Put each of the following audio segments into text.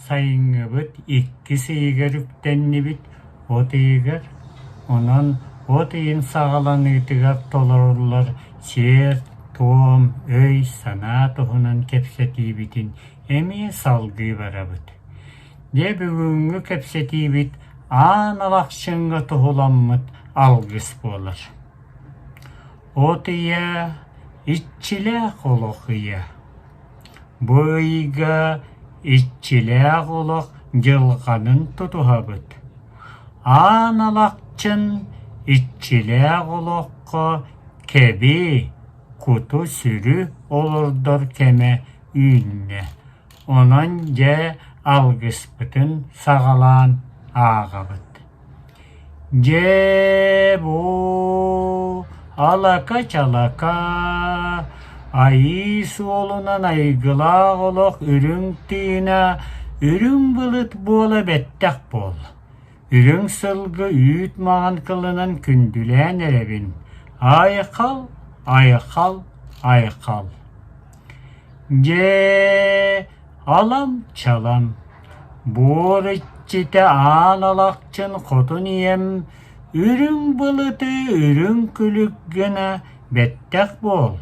Сайыҥҥыбыт иккис ыйыгар үктэннибит, от ыйыгар. Онон от ыйын саҕаланыытыгар толоруллар сиэр-туом, өй-санаа туһунан кэпсэтиибитин эмиэ салгыы барабыт. Дьэ бүгүҥҥү кэпсэтиибит Аан Алахчыҥҥа туһуламмыт алгыс буолар. От ыйа иччилээх олох ыйа. Бу ыйга иччилээх олох дьылҕанын тутуһабыт. Аан Алахчын иччилээх олоххо кэби, куту-сүрү олордор кэмэ үүннэ. Онон дьэ алгыспытын саҕалаан ааҕабыт. Дьээ бу алака-чалака, айыы суолунан айгылаах олох үрүҥ тыына үрүҥ былыт буола бэттэх буол. Үрүҥ сылгы үүт маҥан кылынан күндүлээн эрэбин. Айхал, айхал, айхал. Дьээ, алам-чалам, буор иччитэ Аан Алахчын хотун ийэм үрүҥ былыты үрүҥ күлүк гына бэттэх буол,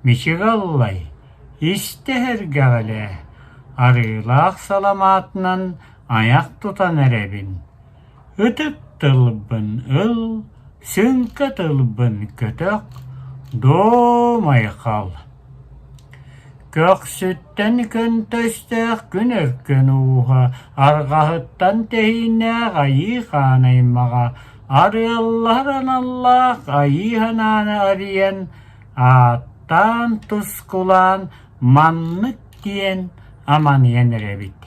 мичик аллай, истэ эһэргэҕэлээ, арыылаах саламаатынан айах тутан эрэбин Ытык тылбын ыл, сүҥкэ тылбын көтөх, доо майхал. Көхсүттэн көнтөстөөх күн өркөн ууһа, арҕаһыттан тэһииннээх айыы хаан аймаҕа, арыаллаһар аналлаах айыы санааны арыйан, ааттаан тускулаан маннык диэн аманыйан эрэбит.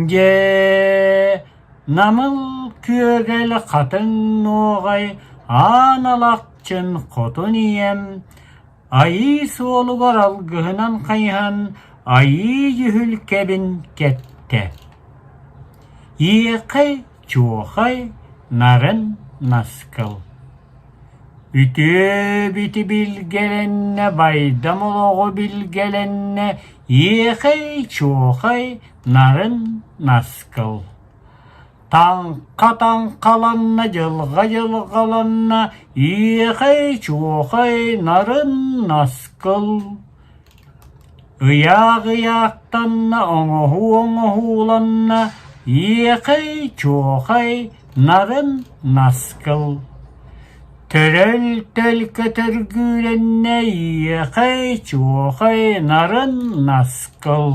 Дьэ, Намыл күөгэл хатыҥ нуоҕай Аан Алахчын хотун ийэм Айыы суолугар алгыһынан хайыһан Айыы дьүһүлкэбин кэттэ. Иэхэй, чуохай, нарын наскыл Үтүө бити билгэлэннэ, байдам олоҕу билгэлэннэ, иэхэй-чуохай, нарын наскыл. Таҥха таҥхаланна, дьылҕа дьылҕаланна, иэхэй-чуохай, нарын наскыл. Ыйаах ыйаахтанна, оҥоһуу оҥоһууланна, иэхэй-чуохай, нарын наскыл. Төрөл төлкө төргүүлэннэ, иэхэй-чуохай, нарын наскыл.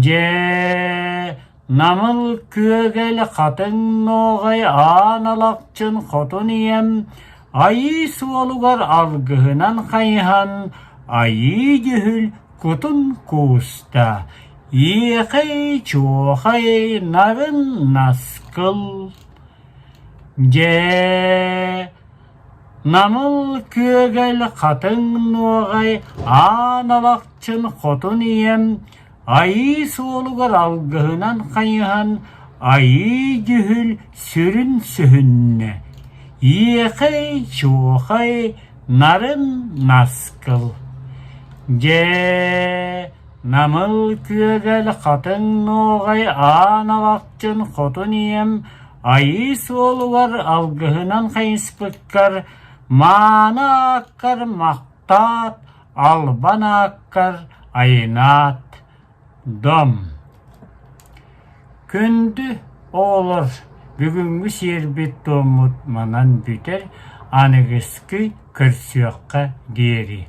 Дьэ, Намыл күөгэл хатыҥ нуоҕай Аан Алахчын хотун ийэм Айыы суолугар алгыһынан хайыһан Айыы дьүһүл кутун кууста, Иэхэй-чуохай нарын наскыл. Дьэ, Намыл күөгэл хатыҥ нуоҕай Аан Алахчын хотун ийэм Айыы суолугар алгыһынан хайыһан Айыы дьүһүл сүрүн сүһүннэ, Иэхэй-чуохай нарын наскыл. Дьэ, Намыл күөгэл хатыҥ нуоҕай Аан Алахчын хотун ийэм Айыы суолугар алгыһынан хайыспыккар мааны ааккар махтаат, албан ааккар айынаат, дом. Күндү оҕолор, бүгүҥҥү сиэрбит-туоммут манан бүтэр, аныгыскы көрсүөххэ диэри.